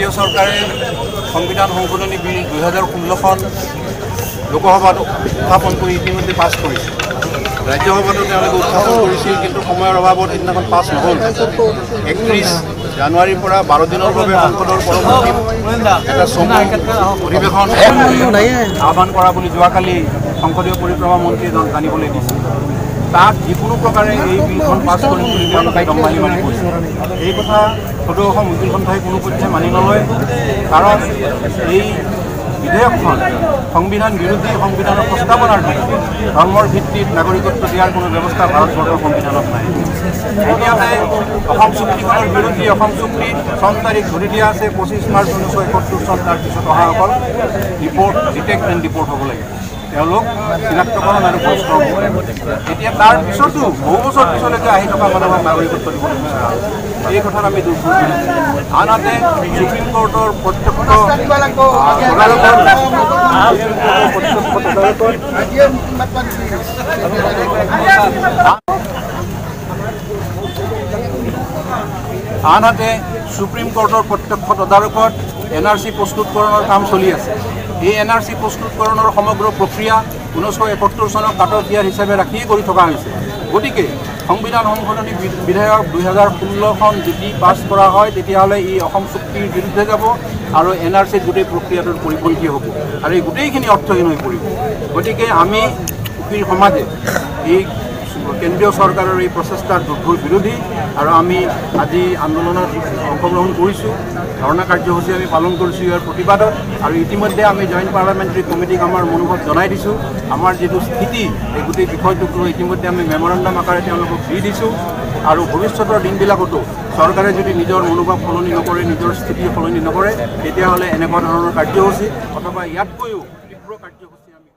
কেন্দ্ৰীয় চৰকাৰে সংবিধান সংশোধনী বিল 2016খন লোকসভাত উত্থাপন কৰি ইতিমধ্যে পাছ কৰিছে। ৰাজ্যসভাতো তেওঁলোকে উত্থাপন কৰিছিল, কিন্তু সময়ৰ অভাৱত সেইদিনাখন পাছ নহ'ল। 31 জানুৱাৰীৰ পৰা 12 দিনৰ বাবে সংসদৰ পৰৱৰ্তী এটা চমু অধিৱেশন আহ্বান কৰা বুলি যোৱাকালি সংসদীয় পৰিক্ৰমা মন্ত্ৰীয়ে জানিবলৈ দিছে। তাত যিকোনো প্ৰকাৰে এই বিলখন পাছ কৰিম বুলি তেওঁলোকে দম্ভালি মাৰি কৈছে। এই কথা সদৌ অসম উকীল সন্থাই কোনো পধ্যে মানি নলয়, কাৰণ এই বিধেয়কখন সংবিধান বিৰোধী, সংবিধানৰ প্ৰস্তাৱনাৰ বিৰুদ্ধে। ধৰ্মৰ ভিত্তিত নাগৰিকত্ব দিয়াৰ কোনো ব্যৱস্থা ভাৰতবৰ্ষৰ সংবিধানত নাই। দ্বিতীয়তে, অসম চুক্তিখনৰ বিৰোধী। অসম চুক্তিত চন তাৰিখ ধৰি দিয়া আছে 25 মাৰ্চ 1971 চন, তাৰ পিছত অহাসকল ডিপৰ্ট, ডিটেক্ট এণ্ড ডিপৰ্ট হ'ব লাগিব, তেওঁলোক চিনাক্তকৰণ আৰু বহিষ্কৰণ হ'ব লাগিব। এতিয়া তাৰ পিছতো বহু বছৰ পিছলৈকে আহি থকা মানুহক নাগৰিকত্ব দিবলৈ বিচৰা হৈছে, এই কথাত আমি দুৰ্ভোগ। আনহাতে সুপ্ৰিম কোৰ্টৰ প্ৰত্যক্ষ তদাৰকত আনহাতে সুপ্ৰিম কোৰ্টৰ প্ৰত্যক্ষ তদাৰকত এন আৰ চি প্ৰস্তুতকৰণৰ কাম চলি আছে। এই এন আৰ চি প্ৰস্তুতকৰণৰ সমগ্ৰ প্ৰক্ৰিয়া 1971 চনক কাট অফ ইয়াৰ হিচাপে ৰাখিয়ে কৰি থকা হৈছে। গতিকে সংবিধান সংশোধনী বিধেয়ক 2016খন যদি পাছ কৰা হয়, তেতিয়াহ'লে ই অসম চুক্তিৰ বিৰুদ্ধে যাব আৰু এন আৰ চিৰ গোটেই প্ৰক্ৰিয়াটোৰ পৰিপন্থী হ'ব আৰু এই গোটেইখিনি অৰ্থহীন হৈ পৰিব। গতিকে আমি উকীল সমাজে এই কেন্দ্ৰীয় চৰকাৰৰ এই প্ৰচেষ্টাৰ দুৰ্ঘোৰ বিৰোধী আৰু আমি আজি আন্দোলনত অংশগ্ৰহণ কৰিছোঁ। ধৰ্ণা কাৰ্যসূচী আমি পালন কৰিছোঁ ইয়াৰ প্ৰতিবাদত আৰু ইতিমধ্যে আমি জইণ্ট পাৰ্লামেণ্টাৰী কমিটিক আমাৰ মনোভাৱ জনাই দিছোঁ। আমাৰ যিটো স্থিতি, এই গোটেই বিষয়টোক লৈ ইতিমধ্যে আমি মেমৰেণ্ডাম আকাৰে তেওঁলোকক দি দিছোঁ আৰু ভৱিষ্যতৰ দিনবিলাকতো চৰকাৰে যদি নিজৰ মনোভাৱ সলনি নকৰে, নিজৰ স্থিতি সলনি নকৰে, তেতিয়াহ'লে এনেকুৱা ধৰণৰ কাৰ্যসূচী অথবা ইয়াতকৈও তীব্ৰ কাৰ্যসূচী আমি